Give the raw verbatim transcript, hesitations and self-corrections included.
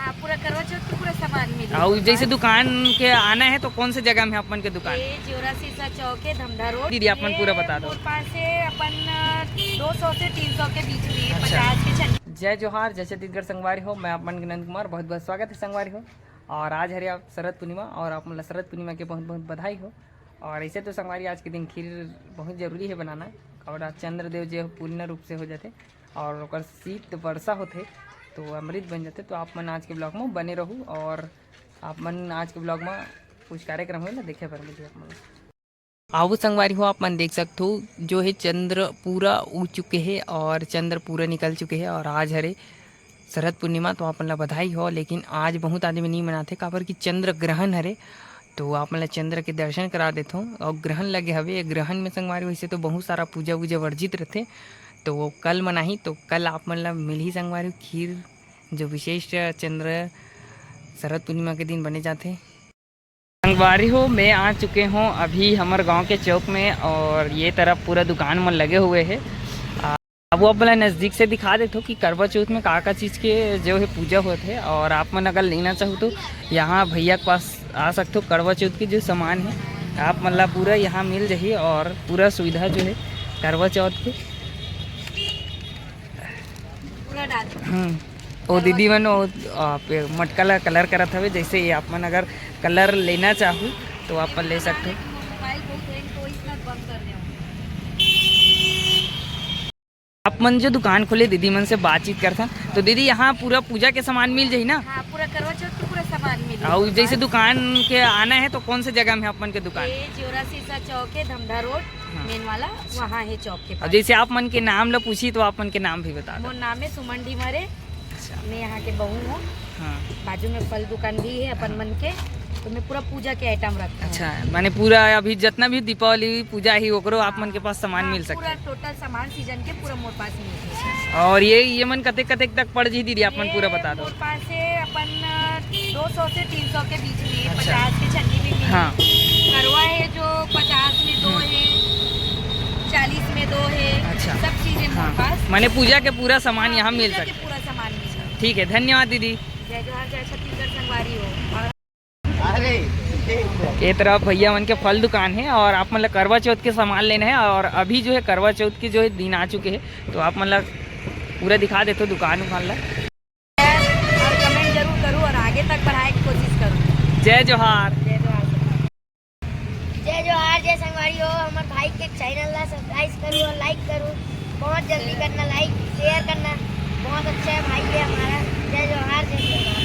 हाँ, पूरा करवा चौथ के पूरा सामान मिली। और जैसे दुकान के आना है तो कौन से जगह में अपन के दुकान? ये जोरा सीसा चौक है, धमधा रोड। दीदी, अपन ये पूरा बता दो। मोर पास है अपन, अ, दो सौ से तीन सौ के बीच में, अच्छा। पचास के छन- जय जोहार, जय छत्तीसगढ़ संगवारी हो, मैं आप मन के नंद कुमार, बहुत बहुत स्वागत है संगवारी हो। और आज हरे आप शरद पूर्णिमा और आप मन ला शरद पूर्णिमा के बहुत बहुत बधाई हो। और ऐसे तो संगवारी आज के दिन खीर बहुत जरूरी है बनाना, और आज चंद्रदेव जो है पूर्ण रूप से हो जाते और ओकर शीत वर्षा होथे तो अमृत बन जाथे। तो आप मन आज के ब्लॉग में बने रहू और आप मन आज के ब्लॉग में कुछ कार्यक्रम होए ला देखे बर मिलही आप मन। आवो संगवारी हो, आप मन देख सकथो जो है चंद्र पूरा उग चुके हे और चंद्र पूरा निकल चुके हे और आज हरे शरद पूर्णिमा। तो आप मन ला बधाई हो, लेकिन आज बहुत आदमी नहीं मनाथे काबर कि चंद्र ग्रहण हरे। तो आप मन ला चंद्र के दर्शन करा देथों। और ग्रहण लगे हवे, ये ग्रहण में संगवारी वैसे तो बहुत सारा पूजा वूजा वर्जित रथे, तो वो कल मनाही। तो कल आप मन ला मिलही संगवारी खीर, जो विशेष चंद्र शरद पूर्णिमा के दिन बने जाथे। संगवारी हो, मैं आ चुके हूँ अभी हमर गांव के चौक में और ये तरफ पूरा दुकान मन लगे हुए हैं। आ, अब वो आप मन ला नजदीक से दिखा देथो कि करवा चौथ में का का चीज के जो है पूजा होत है और आप मन अगर लेना चाहो तो यहाँ भैया के पास आ सकते हो। करवा चौथ के जो सामान है आप मन ला पूरा यहाँ मिल जाही और पूरा सुविधा जो है करवा चौथ के। पूरा डाल। हम्म। वो दीदी मन वो, आ, पे-, मटका ला कलर करत हवे, जैसे ये आप मन अगर कलर लेना चाहो तो आप मन ले सकते हो। मोबाइल बहुत हैंग, तो इसका बंद कर दे। आप मन जो दुकान खोले दीदी मन से बातचीत करथन, तो दीदी यहाँ पूरा पूजा के सामान मिल जाही ना? हाँ, पूरा करवा चौथ के पूरा सामान मिली। और जैसे दुकान के आना है तो कौन से जगह में आप मन के दुकान? ये जोरा सीसा चौक है, धमधा रोड, हाँ। मेन वाला, वहाँ है चौक के और पास। जैसे आप मन के नाम ला पूछी तो आप मन के नाम भी बता दो। मोर नाम है सुमन डिमरे। अच्छा। मैं यहाँ के बहू हूँ। हाँ। बाजू में फल दुकान भी है अपन मन के, तो मैं पूरा पूजा के आइटम रखती हूँ। अच्छा, माने पूरा अभी जितना भी दीपावली पूजा ही ओकरो आप मन के पास सामान हाँ, मिल सकता पूरा है। टोटल सामान सीजन के पूरा मोर पास मिलथे। और ये ये मन कतेक कतेक तक पड़ जी दीदी, आप मन पूरा ये बता दो। मोर पास है अपन, अ, दो सौ से तीन सौ के बीच में, अच्छा। पचास के छन्नी भी मिली। हाँ। करवा है जो पचास में दो हम्म। है, चालीस में दो है, अच्छा। सब चीजें मोर हाँ। पास। माने पूजा के पूरा सामान हाँ, यहाँ मिल पूजा के सकता है। पूरा सामान मिलता है। ठीक है, धन्यवाद दीदी। जय जोहार, जय छत्तीसगढ़ संगवारी हो। और ये तरफ भैया मन के फल दुकान है और आप मन ला करवा चौथ के सामान लेना है और अभी जो है करवा चौथ के जो है दिन आ चुके हैं, तो आप मन ला पूरा दिखा देथो दुकान उकान ला। और कमेंट जरूर करूँ और आगे तक बढ़ाए की कोशिश करूँ। जय जोहार। जय जोहार। जय जोहार, जय संगवारी हो, हमारे भाई के चैनल ला सब्सक्राइब करूँ और लाइक करूँ। बहुत जल्दी करना लाइक, शेयर करना। बहुत अच्छा है भाई ये हमारा। जय जोहार, जय जोहार।